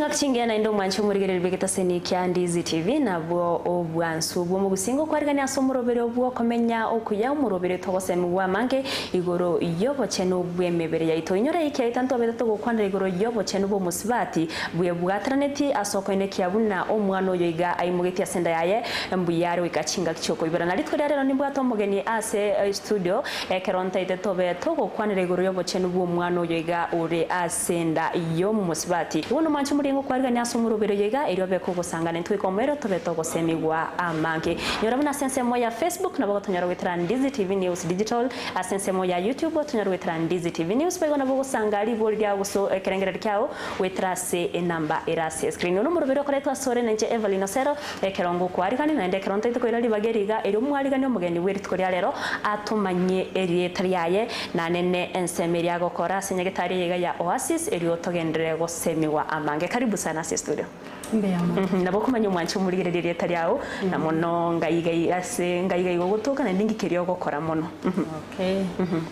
Ching'aki chingiya naende omwanche omorigereria bw'egetaseni kia Ndizi TV nabwo obwansu bw'omogusingo okwarigania ase omoroberio bw'okomenya okuya omoroberio togosemigwa amange igoro y'obochenu bw'emebere yaito. Inyora ekiaita ntobete togokwanera igoro y'obochenu bw'omosubati bwebwateranetie ase okoenekia buna omwana oyo iga aimogetie ase enda yaye mbuya are goika chingaki chi'okoibora. Na rituko ria rero nimbwate omogeni ase studio ekero ntaete tobe togokwanera igoro y'obochenu bw'omwana oyo iga ore ase enda y'omosubati. Bono mwanche omorenge okwarigania ase omoroberi oyo iga, erio obe kogosangana intwe goika omoerio tobe togosemigwa amange. Nyora buna ase ensemo ya Facebook nabo gotonyora goetera Ndizi TV News Digital, ase ensemo ya YouTube otonyore goetera Ndizi TV News boigo nabo ogosanga ribori riao gose ekerengererio kiao goetera ase enamba ere ase escreen. Oyo nomoroberi okoretwa asore nainche Evelyn Osero, ekero ngokwarigania naende ekero ntaete koira ribaga eri iga, erio mwariganie omogeni bwe rituko ria rero atomanyie erieta riaye, Nanene ensemo eria agokora ase nyagetari eye iga ya Oasis erio togenderere gosemigwa amange. Karibu sana ase estudio. Mbuya mono. Nabo okomanya omwanche omorigereria erieta riao na mono ngai iga ase ngai iga iga ogotoka naende inki keria ogokora mono. Okay.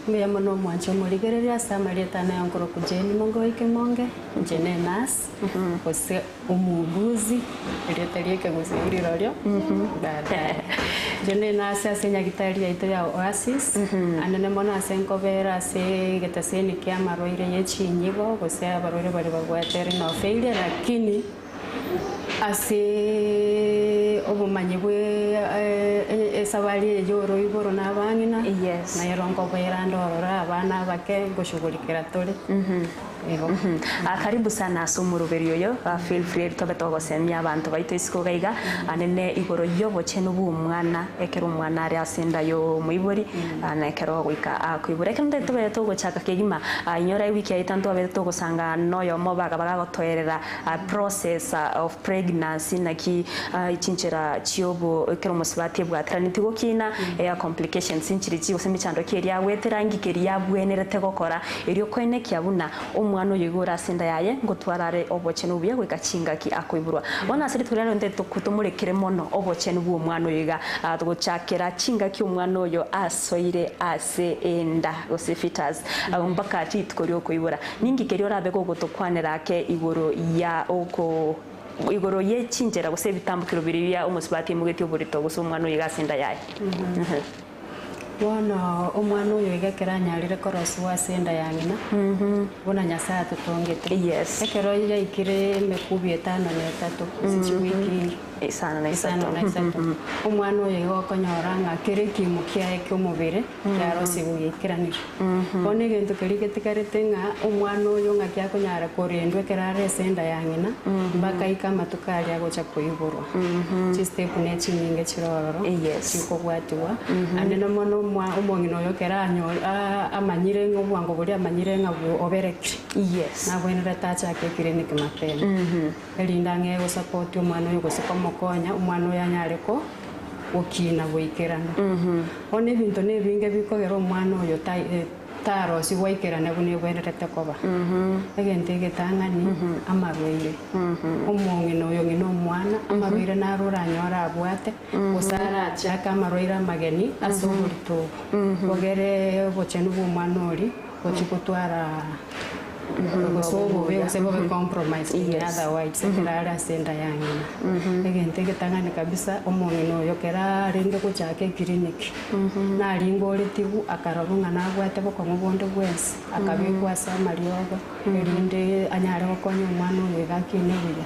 Mbuya mono omwanche omorigereria ase amarieta ane nkorokwa Jane Mogoi Kimonge, inche ne nurse gose Omuuguzi, erieta ri'ekegusii rirorio, baadaye. Inche nde nase ase enyagitari yaito ya Oasis, anene mono ase nkobera ase egetaseni ki'amarwaire ye chinyigo, gose abarwaire baria babwate renal failure, lakini ase obomanyi bwe esabari eye ya oroiboro na abang'ina, Yes. nero nkobera nde ororo abana abake nkoshughulikera tore. Igo. Ah, karibu sana ase omoroberi oyo ah, feel free tobe togosemia abanto baito isiko iga iga anene igoro y'obochenu bw'omwana ekero omwana are ase enda y'omoibori ah, na ekero goika akoibora. Ekero nde tobe togochaka kegima ah, inyora ewiki yaito ntwabete togosanga noyomo baga bagagotoerera ah, process ah, of pregnancy naki ah, chinchera chiobo ekero omosubati ebwateraneti gokina eh, complications nchiri chi gose emechando ki eria agwetera ngiki eria abwenerete gokora Erio koenekia buna omwana oyo igo ore ase enda yaye, ngotwara are obochenu obuya goika chingaki akoiborwa. Bono ase rituko riarero nte tomorekere mono obochenu bw'omwana oyo iga, gochakera chingaki omwana oyo asoire ase enda gose fetus, mpaka rituko ri'okoibora. Ninki keria orabe gogotokwanera ake igoro ya oko igoro ye chinchera gose ebitambokero biria bia omosubati aimogetie oborito gose omwana oyo iga ase enda yaye? Bono omwana oyo iga ekero anyarire korosigwa ase enda ya ng'ina, buna Nyasae atotongete, Yes. ekero yaikire emekubi etano na etato, ase chiwiki Isano na isano isato. na isato, omwana oyo iga okonyora ng'a kera ekiimo kiaye ki'omobere kiarosigwe giaikeranire. Bono egento keria getigarete ng'a omwana oyo ng'aki akonyara korendwa ekero are ase enda ya ng'ina, mpaka aike amatuko aria agocha koiborwa. Chistep ne chinyinge chire ororo Yes. chikobwatigwa, naende mono omwa omong'ina oyo ekero anyo a- amanyire ng'a obwango boria amanyire ng'a bo oberekire, Yes. nabwenerete achake eclinic mapema, erinde ang'ee gosupport omwana oyo gose komokonya omwana oyo anyare ko gokina goikerana. Bono ebinto na ebinge bikogera omwana oyo tai tarosigwa aikerane buna ebwenerete koba. Egento egetang'ani, amarwaire. Omong'ina oyo ng'ina omwana, amarwaire naro oranyore abwate, gose arachake amarwaire amageni ase oborito obo. Bogere obochenu bwa omwana oria, gochia gotwara gose obobe gose bobe compromised in Yes. other words ekero are ase enda ya ng'ina. Egento egetang'ani kabisa, omong'ina oyo ekero arenge gochaka eclinic, naringoretigwe akarorwa ng'a nabwate bokong'u bonde bwensi, akabekwa ase amariogo, erinde anyare gokonya omwana oyo iga akine buya.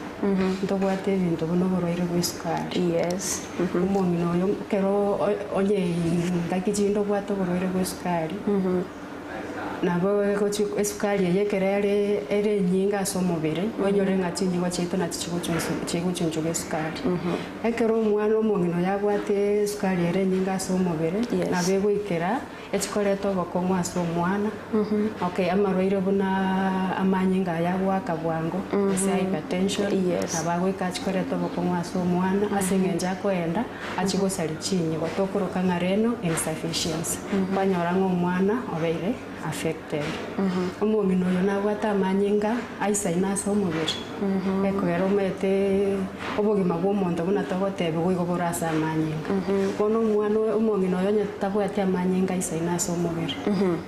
Ntobwate ebinto buna oborwaire bwa esukari. Yes. Omong'ina oyo ekero onye ngaki chinde obwate oborwaire bwa esukari, nabo egochi esukari eye ekero ere ere enyinge ase omobere, oinyore ng'a chinyigo chiaito nachi chigochunsu chigochunchuga esukari. Ekero omwana omong'ina oyo abwate esukari ere enyinge ase omobere, Yes. nabo egoikera echikoreta obokong'u ase omwana, okay amarwaire buna amanyinga aya agoaka bwango, gose hypertension, Yes. nabo agoika achikoreta obokong'u ase omwana ase eng'encho akoenda achie gosaria chinyigo tokoroka ng'a renal insufficiency, kwanyora ng'a omwana obeire affected. effect ere. Omong'ina oyo nabwate amanyinga aisaine ase omobere, ekogera omanyete obogima bwa omonto buna togotebiwa igo bore ase amanyinga. Bono omwana oyo omong'ina oyo onye tabwati amanyinga aisaine ase omobere,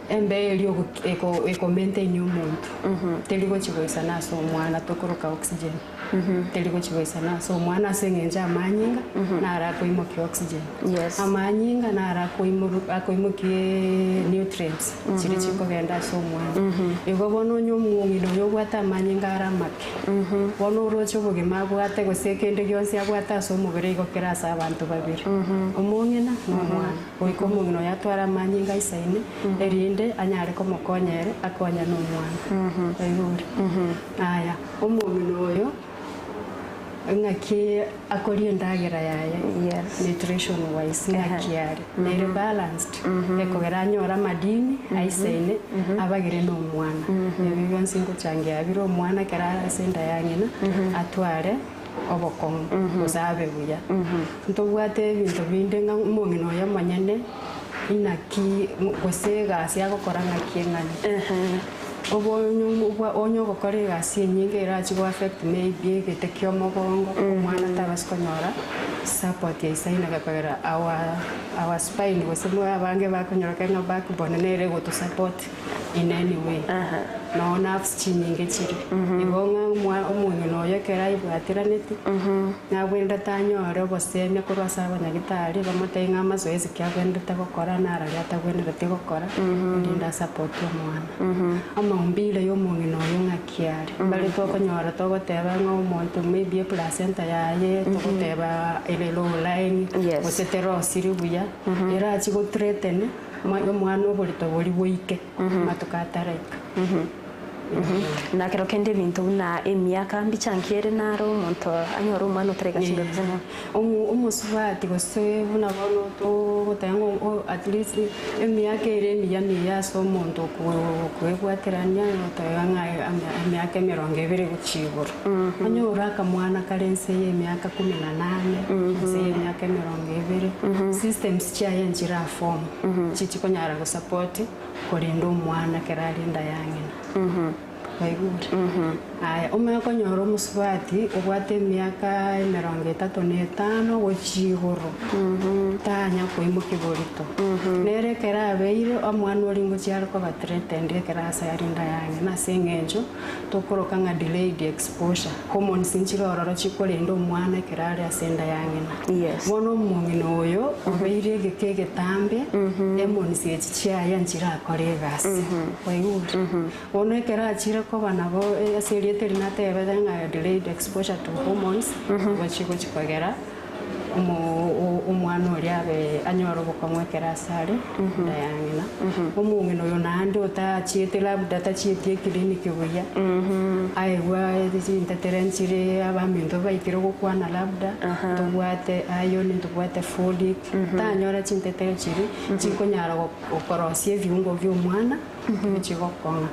embeo eria ogo eko eko maintain omonto, teri gochi goisana ase omwana tokoroka oxygen. Teri gochi goisana ase omwana ase eng'encho amanyinga naro akoimokia oxygen. Yes. Amanyinga naro akoimoru akoimokia nutrients chiria chikogenda ase omwana. Igo bono onye omong'ina oyo obwate amanyinga are amake, bono oroche obogima abwate gose kende gionsi abwate ase omobere igo kere ase abanto babere, omong'ina na omwana. Goika omong'ina oyo atware amanyinga aisaine, erinde anyare komokonya ere akonye na omwana. Oigure? Aya, omong'ina oyo ng'aki akoria endagera yaye Yes. nutrition wise ng'aki are, nere balanced, ekogera anyore amadini aisaine abagere na omwana. Ebi bionsi ngochangia bire omwana ekero are ase enda ya ng'ina atware obokong'u gose abe buya. Ntobwate ebinto binde ng'a omong'ina oyo omonyene inaki gose egasi agokora ng'aki eng'ani. Obonyo onye ogokora egasi enyinge erachi go affect maybe egete kia omogongo, omwana tabasi konyora support aisaine gekogera our our spine gose abange bakonyora ng'a backbone nere egoto support in any way. Noo nerves chinyinge chire. Igo ng'a omong'ina oyo ekero aibwatiraneti, nabwenerete anyore obosemia korwa ase abanyagitari, bamotebie ng'a amazoezi ki abwenerete gokora nararia atabwenereti gokora, erinde asupport omwana. Amaumbire ya omong'ina oyo ng'aki are, mbare tokonyora togoteba ng'a omonto maybe eplacenta yaye, togoteba ere low lying, gose terosiri buya, erachi go threaten omwana oborito boria boike, amatuko ataraika. Na kero kende ebinto buna emiaka mbichangiere naro omonto anyore omwana otaraiga chingaki ching'ao. Omosubati gose buna bono togoteba ng'a at least emiaka ere emiya miya ase omonto okoebwaterania goteba ng'a emiaka 20 gochia igoro. Onyore akamwana kare ense ya emiaka 18, ense ya emiaka 20, systems chiaye nchira form, chichikonyara gosupport korenda omwana ekero are enda ya ng'ina. Waigure? Aya, omanye konyora omosubati obwate emiaka 35 gochia igoro, tanya koimokia borito. Nere ekero abeire, omwana oria ngochia are koba threatened ekero ase are enda ya ng'ina ase eng'encho tokoroka ng'a delayed exposure. Hormones nchire ororo chikorenda omwana ekero are ase enda ya ng'ina. Bono omong'ina oyo obeire egeka egetambe, hormones echi chiaye nchirakore egasi. Waigure? Bono ekero achire koba nabo ase erieta eri natebete ng'a delayed exposure to hormones, nigo chigochi kogera omwana oria abe anyore obokong'u ekero ase are enda ya ng'ina. Omong'ina oyo naende otachiete labda tachieti eclinic buya, aigwa chintetere nchire abaminto baikire gokwana labda, ntobwate iron, ntobwate folic, tanyora chintetere chiria chikonyara gokorosia ebiungo bia omwana bichigokong'a.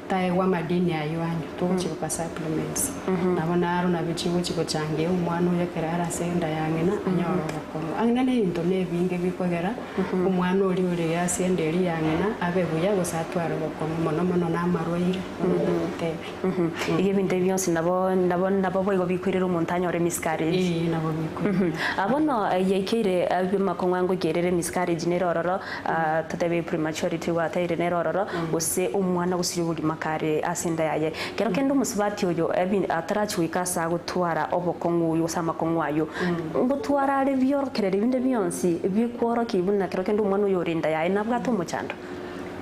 Taegwa amadini aywo anywe, togochigoka supplements. Nabo naro nabio chigochi gochangia omwana oyo ekero are ase enda ya ng'ina anyore obokong'u. Ang'e na ebinto na ebinge bikogera omwana oria ore ase enda eria ya ng'ina abe buya gose atware obokong'u mono mono na amarwaire buna nagotebia. Iga ebinto ebi bionsi nabo nabo nabo boigo bikoirera omonto anyore miscarriage. Ee nabo bikoirera. Bono yaikeire amakong'u angoikerere miscarriage nere ororo, totebe prematurity gwateire nere ororo, gose omwana gosiria obogima kare ase enda yaye. Kero kende omosubati oyo atarachi goika ase agotwara obokong'u oyo gose amakong'u aywo, ngotwara are biorokereri binde bionsi bikworokia buna kero kende omwana oyo ore enda yaye nabwate omochando,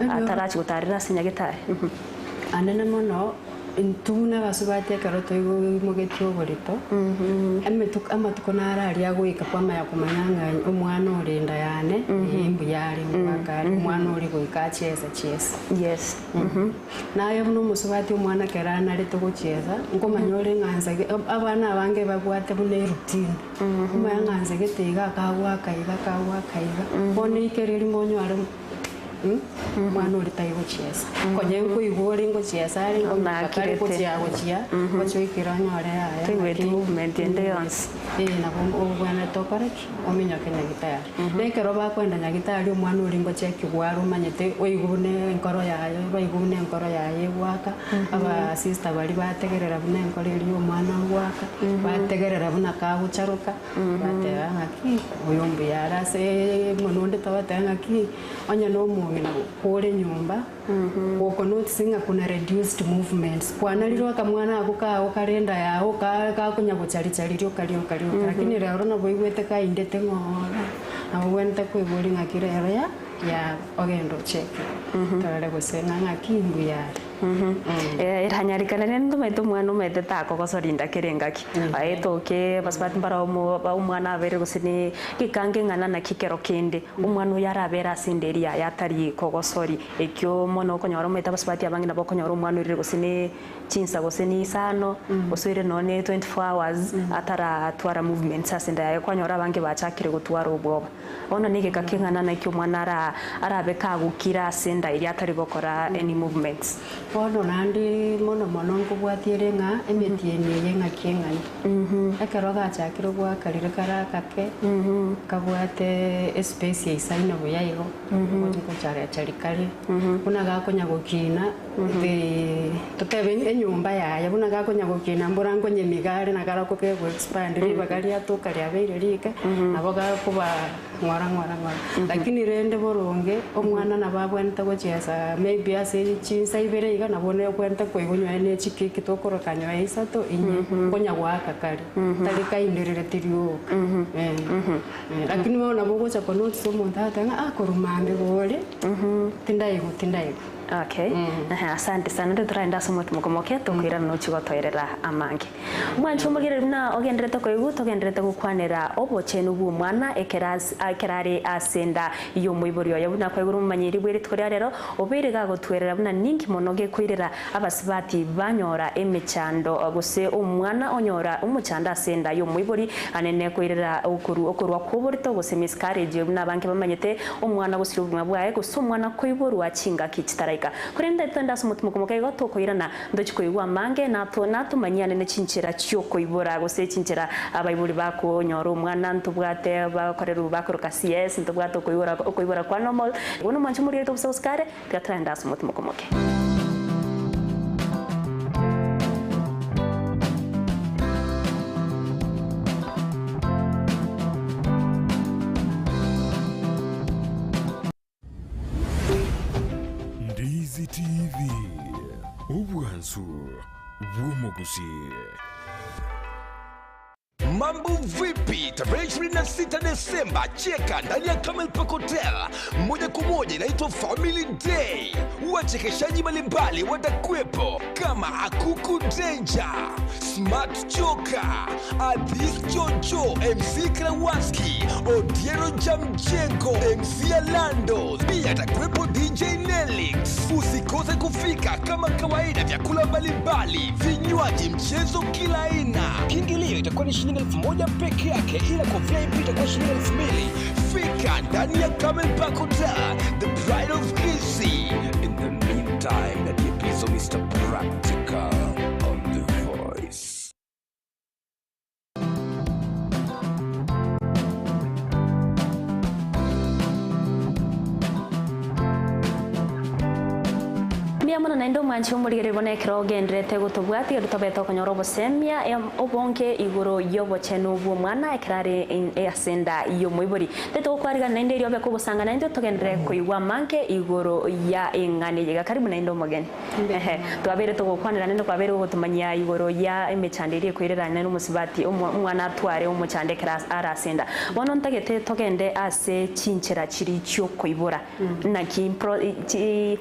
atarachi gotarera ase nyagetari. Anene mono, intwe buna abasubati ekero toimogetie oborito, amatuko naro aria agoika kwamanya komanya ng'a omwana ore enda yane, ee mbuya are ngoaka are, omwana oria goika achiesa chiesa. Naye buna omosubati omwana ekero anarete gochiesa, nkomanya ore ng'a nse abana abange babwate buna eroutine, omanye ng'a nse gete iga akagoaka iga akagoaka iga, bono eikere erimo onyore. Omwana oria tari gochiesa. Konya nkoigwa ore ngochiesa are ngominyoka kare Onakirete. gochia gochia, gochia oikere onyore yaya Toigweti naki movement ende yonsi. Ee nabo obwenerete okore ki? Ominyoke nyagitari. Na ekero bakoenda nyagitari omwana oria ngochekigwa are omanyete oigwe buna enkoro yaye baigwe buna enkoro yaye egoaka, abasister baria bategerera buna enkoro eria ya omwana ogoaka, bategerera buna kagocharoka, bateba ng'aki oyo mbuya are ase mono onde tobateba ng'aki. Onye nomong'ina kore nyomba, gokonotice ng'a kuna reduced movements, kwanarire akamwana ako kago kare enda yao ka gakonya gocharichari rioka rioka rioka, lakini rero nabo oigwete kaindete ng'ora, nabo obwenerete koigwa ng'aki rero ya ya ogende ocheke, torore gose ng'a ng'aki mbuya are. Eranyarikane rende ntomaete omwana omaete takogosoria inda kera engaki. Aye toke abasubati mbaro omwana abeire gose ne rikango eng'ana naki kero kende omwana oyo arabere ase enda eria yaye atari kogosoria. Ekio mono okonyora omaete abasubati abange nabo okonyora omwana oirire gose ne chinsa gose ne isano, gose oirire nonye ne 24 hours ataratwara movements ase enda yaye kwanyora abange bachakire gotwara obwoba. Bono negeka keng'ana naki omwana ara arabe kagokira ase enda eria atari gokora any movements. Bono naende mono mono nkobwatia ere ng'a emetienyi eye ng'aki eng'ani. Ekero gachakire goaka riria kare akake, kabwate espace ya isaine buya igo, ngochariachari kare, buna gakonya gokina totebe enyomba yaye buna gakonya gokina mbora nkonyemiga are na karako kego expand ribaga riatoka riabeire rike, nabo gakoba ng'ora ng'ora ng'ora. Lakini rende boronge, omwana nabo abwenerete gochiesa maybe ase chinsa ibere iga, nabo obwenerete koigwa nyoe ne chikeki tokoroka nyoe isato inye, konya goaka kare, tari kainderereti rioka eh. Lakini bono nabo ogocha konotice omonto agoteba ng'a ah korwa mambia bori, tindaigwa tindaigwa. Okay, asante sana rero toragende ase omotumo omoke tokoirana nochia gotoerera amange. Omwanchi omogereri buna ogenderete koigwa togenderete gokwanera obochenu bw'omwana ekero as ekero are ase enda y'omoibori oye buna kwaigure omomanyiri bwe rituko ria rero obeire gagotwerera buna ninki mono gekoirera abasubati banyora emechando gose omwana onyora omochando ase enda y'omoibori anene koirera okoru okorwa kw'oborito gose miscarriage buna abange bamanyete Omwana gosiria obogima bwaye, gose omwana koiborwa chingaki chitaraika. Korende totende ase omotimoko moke igo tokoirana, ntochi koigwa amange, nato natomanyane ne chinchera chi'okoibora, gose chinchera abaibori bakonyora omwana, ntobwate bakorerwa bakoroka CS, ntobwate okoibora okoibora kwa normal. Bono omwancho omorigerete obosa gose kare, tiga toragende ase omotimoko moke. Ndizi TV, obwansu bw'omogusii. Mambo vipi? Tarehe 26 Desemba, cheka ndani ya Camel Park Hotel moja kwa moja, inaitwa Family Day. Wachekeshaji mbalimbali watakuwepo kama Akuku Danger, Smart Joker, Adhis Jojo, MC Krawaski, Odiero Jamjengo, MC Alando, pia atakuwepo DJ Nelix. Usikose kufika kama kawaida, vyakula mbalimbali, vinywaji, mchezo kila aina. Kiingilio itakuwa ni shilingi 1000 peke yake, ila kwa VIP itakuwa shilingi 2000. Fika ndani ya Camel Park Hotel, the pride of Kisii. In the meantime, na DPzo Mr. Practical on the voice. Mbuya mono naende omwanchi omorigereria bono ekero ogenderete gotobwatia erio tobete okonyora obosemia obonge igoro y'obochenu bw'omwana ekero are ase enda y'omoibori. Tari togokwarigana naende erio obe kogosanga naintwe togenderere koigwa amange igoro ya eng'ana eye iga. Karibu naende omogeni. Ehe, twabeire togokwanera naende kwabeire gogotomanyia igoro ya emechando eria ekoirera naende omosubati omwana atware omochando ekero are ase enda. Bono ntagete togende ase chinchera chiria chiokoibora, naki pro chi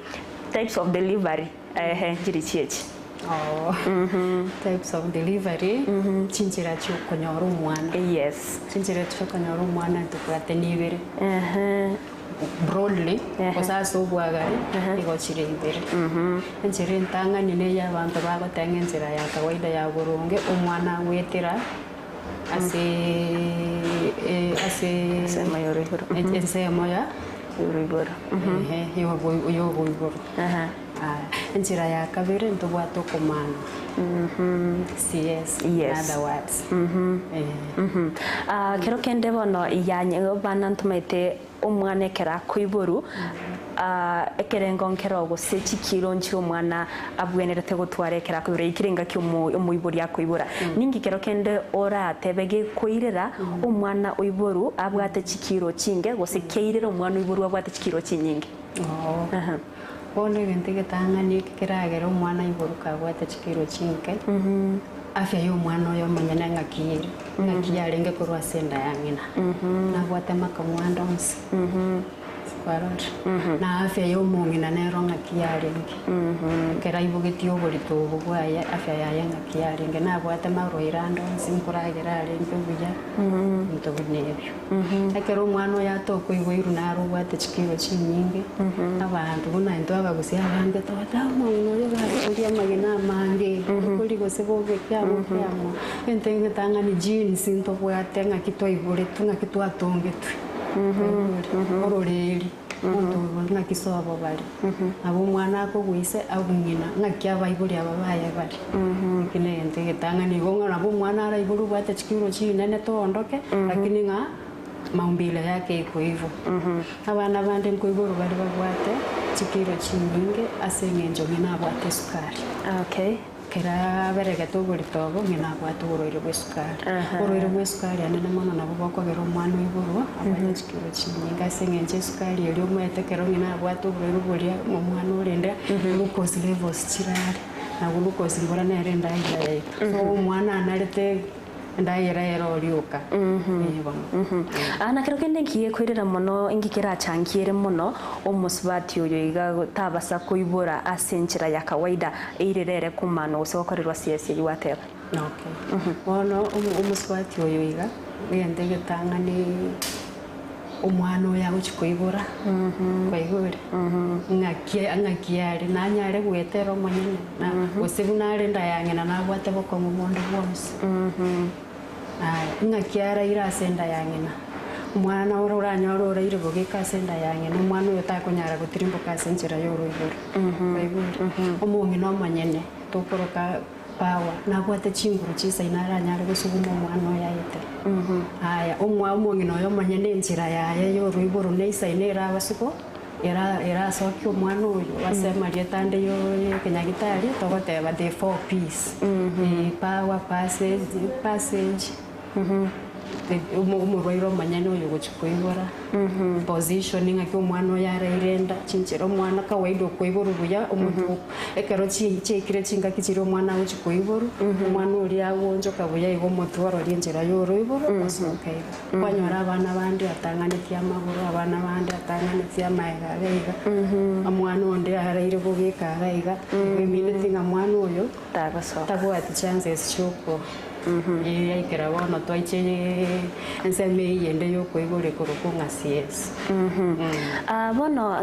types of delivery ehe nchiri chiechi. Oo, types of delivery, chinchera chiokonyora omwana. Yes. Chinchera chiokonyora omwana ntobwate nibere. Ehe. Broadly, gose ase obwagare, igo chire ibere. Enchera entang'ani neye abanto bagoteba ng'a enchera ya kawaida ya boronge, omwana agoetera ase ase Ensemo ya oroiboro. ensemo ya. Yoruiboro. Ehe, yoboiborwa. Aha. Aya, enchera ya kabere ntobwate okomanwa. CS, in Yes. other words. Eh. Ah, kero kende bono yanye bana ntomaete omwana ekero akoiborwa ah, ekerengo nkero gose chikiro nchire omwana abwenerete gotwara ekero akoibora ekere engaki omoibori akoibora. Ninki kero kende oratebe gekoirera omwana oiborwa abwate chikiro chinge gose keirere omwana oiborwa abwate chikiro chinyinge? Oo. Aha. Bono egento egetang'ani eke keragere omwana aiborwe kabwate chikiro chinke, afya ya omwana oyo omonyene ng'aki ere, ng'aki yarenge korwa ase enda ya ng'ina. Nabwate amakong'u ande onsi. Kwarorire? Na afya ya omong'ina nero ng'aki yarenge. Ekero aibogetie oborito obo bwaye, afya yaye ng'aki yarenge. Nabwate marwaire ande onsi, nkoragera arenge buya, ebinto buna ebio. Ekero omwana oyo atokoiboirwe naro obwate chikiro chinyinge, abanto buna intwe abagusia abange togoteba omong'ina oyo gakoria amagena amange, okoria gose bobe ki amo ki amo. Egento egetang'ani genes ntobwate ng'aki twaiboretwe ng'aki twatongetwe, twaigure, ororeri, omonto oyo ng'aki sobo bare. Nabo omwana akogwa ise abwo ng'ina, ng'aki abaibori aba baye bare. Eki negento egetang'ani igo ng'a nabo omwana araiborwe obwate chikiro chinene toondoke, lakini ng'a maumbile yake iko igo. Abana bande nkoiborwa bare babwate chikiro chinyinge ase eng'encho ng'ina abwate esukari. Okay. Kera aberegete oborito obo, ng'ina abwate oborwaire bw'esukari. Oborwaire bw'esukari anene mono nabo bokogera omwana oiborwa abwate chikiro chinyinge ase eng'encho esukari eria omoete ekero ng'ina abwate oborwaire boria omwana orende glucose levels chirare, na glucose mbora nere endagera yaito. So omwana anarete endagera ere orioka. Ee bono. Ah, na kero kende nki gekoirera mono, inki kerachangiere mono omosubati oyo iga tabasa koibora ase enchera ya kawaida eirere ere komana gose gokorerwa CS eyio gwateba? Okay. Bono omosubati oyo iga, egento egetang'ani omwana oyo agochia koibora, kwaigure? Ng'aki ng'aki are, nanyare goetera omonyene, na gose buna are enda ya ng'ina nabwate bokong'u bonde bwonsi. Aya, ng'aki araire ase enda ya ng'ina? Omwana ore oranyore oraire bogeka ase enda ya ng'ina, omwana oyo takonyara gotirimboka ase enchera ya oroiboro. Kwaigure? Omong'ina omonyene, tokoroka power, nabwate chinguru chisaina aranyare gosuguma omwana oyo aete. Aya, omwa omong'ina oyo omonyene enchera yaye ya oroiboro neisaine erabasuko, era erasokia omwana oyo ase amarieta ande yo ekenyagitari, togoteba the four Ps, power, passage, passage, omorwaire omonyene oyo ogochia koibora, position ng'aki omwana oyo araire enda, chinchera omwana kawaida okoiborwa buya, omonto ekero chiaikire chingaki chiria omwana agochia koiborwa, omwana oria agoonchoka buya igo omotwe ororia enchera ya oroiboro, osoka iga. Kwanyora abana bande atang'anetie amagoro, abana bande atang'anetie amaega iga iga, omwana onde araire bogeka iga iga, emineti ng'a mwana oyo Tagosoka. tabwati chances chioko yaikera bono twaiche ensemo eywo ende ya okoigora ekorokwa ng'a CS. Ah, bono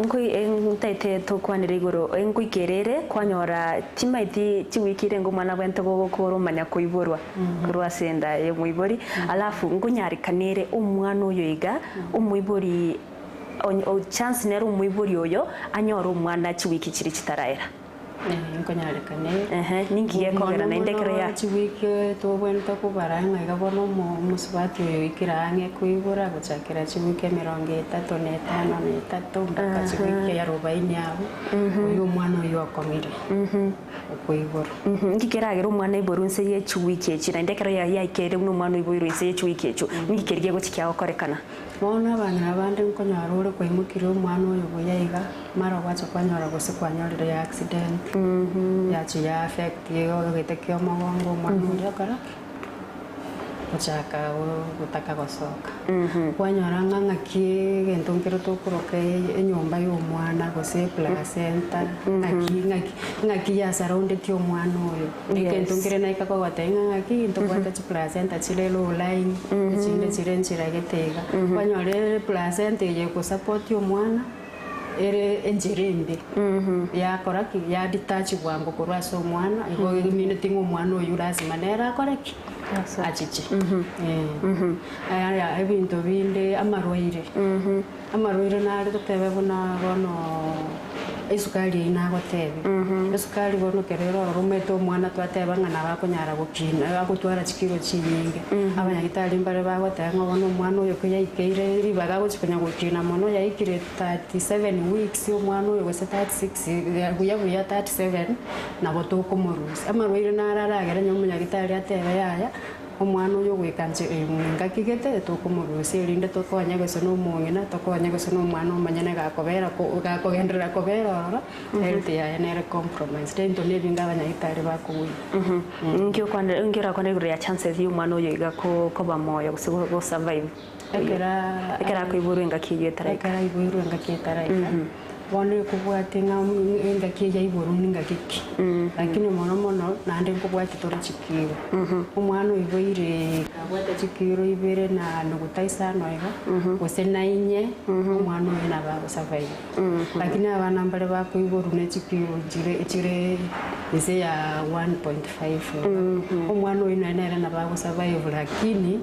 ntaete tokwanere igoro nkoikerere kwanyora chimaiti chiwiki erenge omwana abwenerete gokora omanya koiborwa korwa ase enda ya omoibori alafu nkonyarekanere omwana oyo iga omoibori chance nere omoibori oyo anyore omwana chiwiki chiri chitaraera. Nkonyarekane. Ehe, ninki gekogera naende ekero ya Chiwiki tobwenerete kobara ng'a iga bono omosubati oyo oikire ang'e koibora gochakera chiwiki emerongo etato na etano na etato mpaka chiwiki arobaini abwo, oywo omwana oywo okong'ire okoiborwa. Nki keragere omwana aiborwe inse ye chiwiki echi naende ekero yaikeire buna omwana oiboirwe inse ye chiwiki echio, ninki keria kegochi kiagokorekana? Bono abang'ina bande nkonyora ore kwaimokirie omwana oyo buya iga, mara gwacha kwanyora gose kwanyorire ya accident, yachia ya affect egete kia omogongo omwana oria okora ki? Gochaka gotaka gosoka. Kwanyora ng'a ng'aki egento nkere tokoroka enyomba ya omwana gose placenta, ng'aki ng'aki ng'aki yasurroundeti omwana oyo. Egento nkere naika kogotebia ng'a ng'aki ntobwate chiplacenta chire low lying, echinde chire enchera gete iga. Kwanyora ere placenta eye egosupport omwana, ere enchera embe, yakora ki? Yadetach bwango korwa ase omwana, igo emineti ng'a omwana oywo lazima nere akore ki? Achiche. Aya ebinto binde amarwaire, amarwaire nare totebe buna bono esukari eyio nagotebia, esukari bono ekero ere ororo omanyete omwana twateba ng'a nabo akonyara gokina agotwara chikiro chinyinge, abanyagitari mbare bagoteba ng'a bono omwana oyo koyaikeire ribaga agochi konya gokina mono yaikire 37 weeks omwana oyo gose 36 buya buya 37 nabo tokomorusia. Amarwaire naro aragere onye omonyagitari atebe yaya, omwana oyo ogoika nche engaki gete tokomorusia erinde tokonye gose na omong'ina, tokonye gose na omwana omonyene gakobera ko gakogenderera kobera ororo, health yaye nere compromised. Ebinto na ebinge abanyagitari bakobuya. Nki okwane nki orakwane igoro ya chances ya omwana oyo iga ko koba moyo gose go survive? Ekera Ekero akoiborwa engaki eyio etaraika. Ekero aiboirwe engaki etaraika, bono ekobwatia ng'a engaki eyio aiborwe ningaki ki, lakini mono mono naende nkobwatia tore chikiro. Omwana oiboire kabwate chikiro ibere na nuguta isano iga, gose na inye, omwana oyio nabo ago survive. Lakini abana mbare bakoiborwa ne chikiro chire chire inse ya 1.5 iga, omwana oyio naye nere nabo ago survive lakini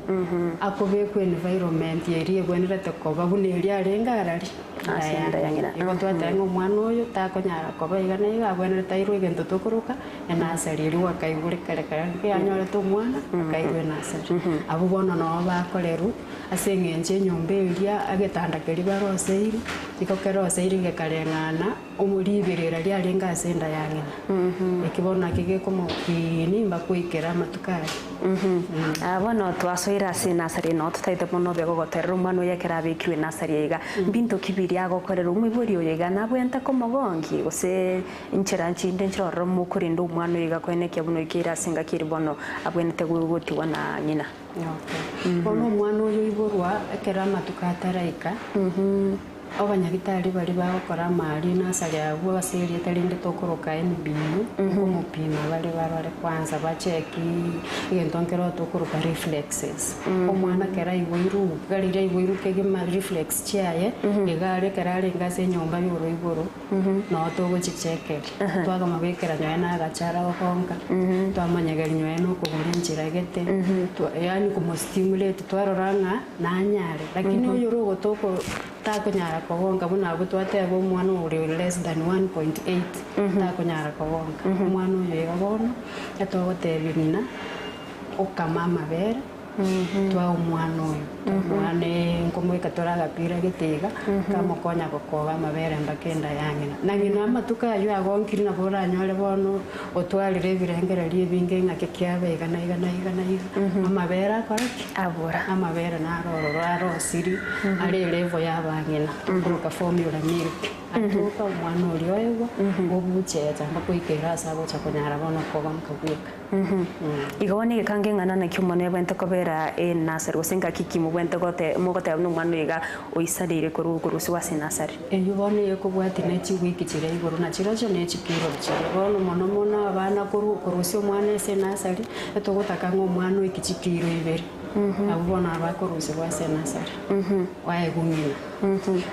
akobekwa environment eria ebwenerete koba buna eria arenge arari Ase enda ya ng'ina. Igo twateba ng'a omwana oyo takonyara koba iga na iga abwenerete airwe egento tokoroka enasari eria gwakaigure kare kare ekero anyorete omwana akairwa enasari. Abwo bono noo bakorerwa ase eng'encho enyomba eria egetanda keria baroseiri igo keroseiri gekareng'ana omo riberera riarenge ase enda ya ng'ina. Eki bono nakio gekomokiini mbakoikera amatuko aria. Ah, bono twasoire ase enasari eye noo totaete mono obe gogoterera omwana oyo ekero abekirwe enasari eye iga. Mbinto ki biria agokorera omoibori oyo iga nabwente komogongi gose inchera nchinde nchire ororo mokorenda omwana oyo iga koenekia buna oikeire ase engaki eria bono abwenerete gotigwa na ng'ina. Okay. Bono omwana oyo oiborwa ekero amatuko ataraika, abanyagitari baria bagokora amaaria enasari abwo ase erieta rinde tokoroka NBU, nkomopima bare barore kwanza bacheki egento nkero tokoroka reflexes. Omwana ekero aiboirwe iga riria aiboirwe kegima reflex chiaye, iga are ekero arenge ase enyomba ya oroiboro, Noo togochichekeria, twakamobekera nyowe na agachara gokonka, twamonyegeria nyowe na okogoro enchera gete, twa yaani komostimulate twarora ng'a nanyare. Lakini oyo ore ogotoko takonyara kogonka buna abwo twateba omwana ore less than 1.8 takonyara kogonka. Omwana oyo iga bono, etogotebia ng'ina okama amabere. Twaa omwana oyo, omwana nkomoika tore agapira gete iga, kamokonya gokoba amabere mpaka enda ya ng'ina. Na ng'ina amatuko ayio agonkire nabo oranyore bono otwarire ebirengererio ebinge ng'aki kiaba iga na iga na iga na iga, amabere akore ki? Abora. Amabere naro ororo arosiri, are elevel ya abang'ina, tokoroka formula milk. Atoka omwana oria oegwa, obuchecha mpaka oikere ase agocha konyara bono kogonka bweka. Igo bono egeka ng'ana naki omwana oyo abwenerete kobera enasari, gose ngaki ki mobwenerete gote mogoteba buna omwana oyo iga oisaneire korwa korusigwa ase enasari? Eyio bono ekobwatia ne chiwiki chiria igoro, na chirochio ne chikiro chiria. Bono mono mono abana korwa korusia omwana ase enasari, etogotaka ng'a omwana oike chikiro ibere, abwo bono abakorusigwa ase enasari, baegwa ng'ina.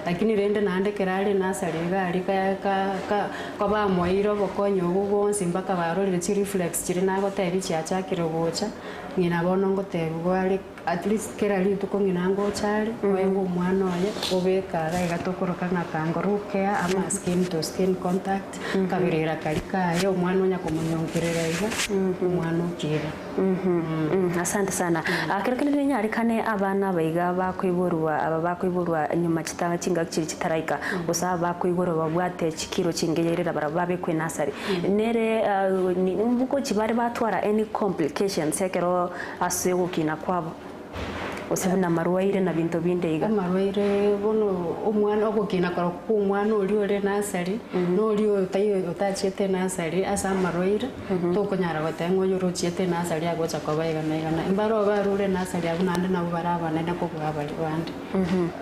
Lakini rende naende ekero are enasari iga aria ka ka ka kobamoeire obokonyi obwo bwonsi mpaka barorire chireflex chiria nagotebia chiachakire gocha, ng'ina bono ngotebiwa are at least kera rituko ng'ina ngocha are, oegwe omwana oye, obeke iga iga tokoroka ng'a kangaroo care ama skin to skin contact, kabirira karia kaye omwana onya komonyonkerera iga, omwana okira. Asante sana. Kero kende nenyarekane abana aba iga bakoiborwa aba bakoiborwa nyuma chita chingaki chiria chitaraika, gose aba bakoiborwa babwate chikiro chingeyairera barabwo babekwe enasari. Nere ngochi bare batwara any complications ekero ase ogokina kwabo? Gose buna amarwaire na binto binde iga. Amarwaire bono omwana ogokina korokwo kwa omwana oria ore nursery, na oria otai otachiete nursery ase amarwaire, tokonyara goteba ng'a oyo orochiete nursery agocha koba iga na iga na mbaro barure nursery abwo naende nabo bare abanene kobua baria bande.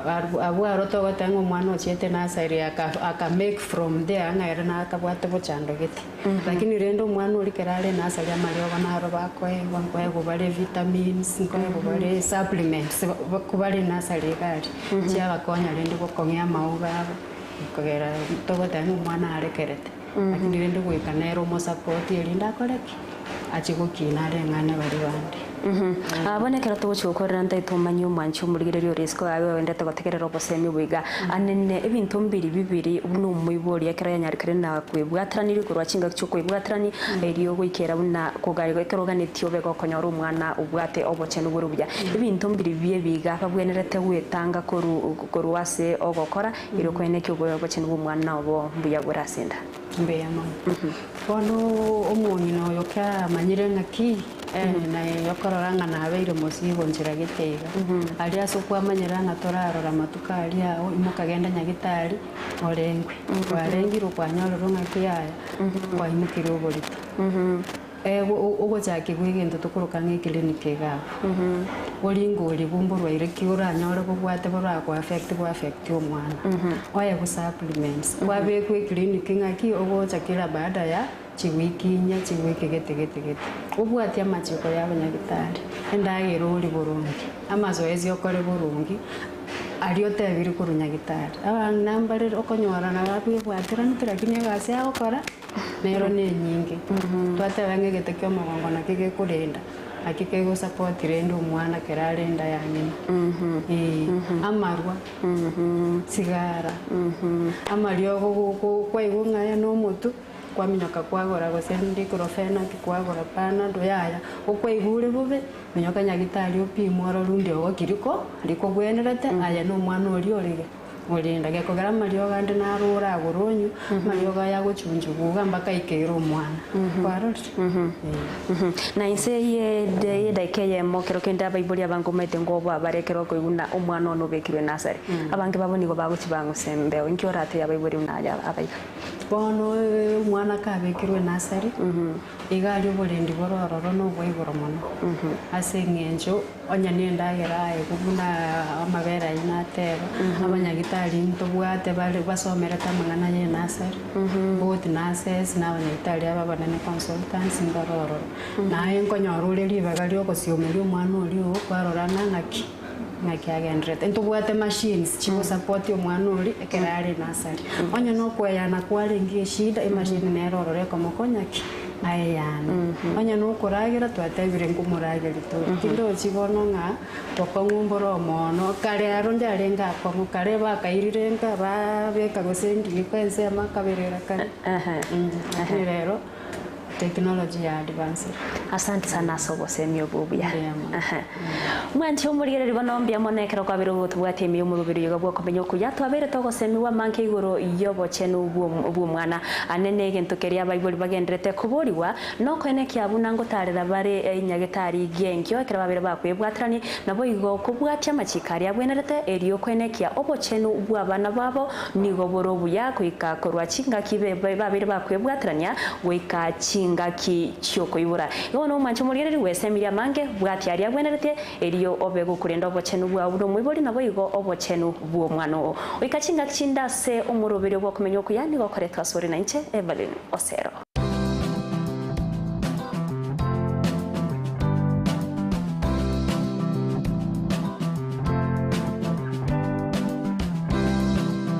Abwo abwo aro togoteba ng'a omwana ochiete nursery aka aka make from there ng'a ere nakabwate bochando gete. Lakini rende omwana oria ekero are enasari amariogo naro bakoegwa, nkoegwa bare vitamins, nkoegwa bare supplements kobare enasari iga aria, chiabakonya rende gokong'ia amauga abo, kogera togoteba ng'a omwana arekerete. Lakini rende goika nere omosapoti erinde akore ki? Achie gokina areng'ane baria bande. Bono ekero togochia gokorera ntaete omanye omwanchi omorigereria ore isiko aye oendete gotegerera obosemi obo iga, anene ebinto mbiri bibiri buna omoibori ekero yanyarekire na kwebwateranirie korwa chingaki chiokoebwaterania erio goikera buna koga ekero oganetie obe gokonyora omwana obwate obochenu bore obuya. Ebinto mbiri biebi iga babwenerete gwetanga koru korwa ase ogokora erio koenekia obochenu bwa omwana obo mbuya bore ase enda. Mbuya mono. Bono omong'ina oyo kiamanyire ng'aki, naye okorora ng'a nabeire mosigo nchera gete iga. Aria ase okwamanyera ng'a torarora amatuko aria ao, imoka genda nyagitari orengwe. Kwarengirwe kwanyorerwa ng'aki yaya, kwaimokirie oborito. Ogochakigwa egento tokoroka ng'a eclinic iga abwo. Oringe origwe mborwaire ki oranyore bobwate borako affect bo affect omwana. Oegwe supplements, kwabekwa eclinic ng'aki ogocha kera baada ya chiwiki inye, chiwiki gete gete gete. Obwatie amachiko ya abanyagitari, endagera orie boronge, amazoezi okore boronge, aria otebirie korwa nyagitari. Abang'ina mbare okonyora nabo abwebwateranete lakini egasi agokora. Nero nenyinge. Twateba ng'a egete kia omogongo nakio gekorenda, nakio kegosupport rende omwana ekero are enda ya ng'ina. Eeh, amarwa, sigara, amariogo go- go kwaigwa ng'a aya na omotwe, kwaminyoka kwagora gose diclofenac kwagora panado yaya, okwaigwa ore bobe, minyoka nyagetari opimwe orore riogo ki riko rikogwenerete aye na omwana oria orege. Orenda gekogera amariogo ande naro oragore onywe, amariogo aya agochunchugwa iga mpaka aikeire omwana. Kwarorire? Ee. Na inse y'edaika eyemo ekero kende abaibori abange omanyete ngoboa bare ekero okoigwa buna omwana one obekirwe nasari. Abange babo nigo bagochia bang'usa embeo. Inki oratebie abaibori buna aya abaiga? Bono omwana kabekirwe nasari, iga aria oborendi bore ororo nobwa igoro mono, ase eng'encho Onye nendagera aye buna amabere ayio nateba, abanyagitari ntobwate bare basomerete amang'ana ye nursery, both nurses na abanyagitari aba abanene consultants mbare ororo. Naye nkonyora ore ribaga riogosiomeria omwana oria oo kwarora ng'a ng'aki ng'aki agendererete. Ntobwate machines chigosupport omwana oria ekero are nursery. Onye nokoeyana kwarenge eshida, emachine nere ororo ekomokonya ki? Aye yane, onye nokoragera twatebire nkomorageria tore. Tindochi bono ng'a bokong'u mbore omono, kare aro ndiarenge akong'u, kare bakairire nka babeka gose ndiko ensemo akaberera kare. Lakini rero technology ya advanced. Asante sana ase obosemia obo obuya. Mbuya mono. Mwanche omorigereria bono mbuya mono ekero kwabeire ogotobwatia ime y'omoroberi oyo iga bw'okomenya okuya, twabeire togosemiwa amange igoro y'obochenu bw'omwana. Ane negento keria abaibori bagenderete koborigwa, nokoenekia buna ngotaarera bare nyagetari gi'enkio ekero babeire bakwebwaterania, naboigo kobwatia amachiko aria abwenerete, erio koenekia obochenu bw'abana babo nigo bore obuya goika korwa chingaki babeire bakwebwaterania goika chingaki chi'okoibora. Igo bono omwanche omorigereria bw'esemiria amange, bwatia aria abwenerete, Erio obe gokorenda obochenu bwao buna omoibori, naboigo obochenu bw'omwana oo. Goika chingaki chinde ase omoroberio bw'okomenya okuya nigo okoretwa asore nainche, Evelyn Osero.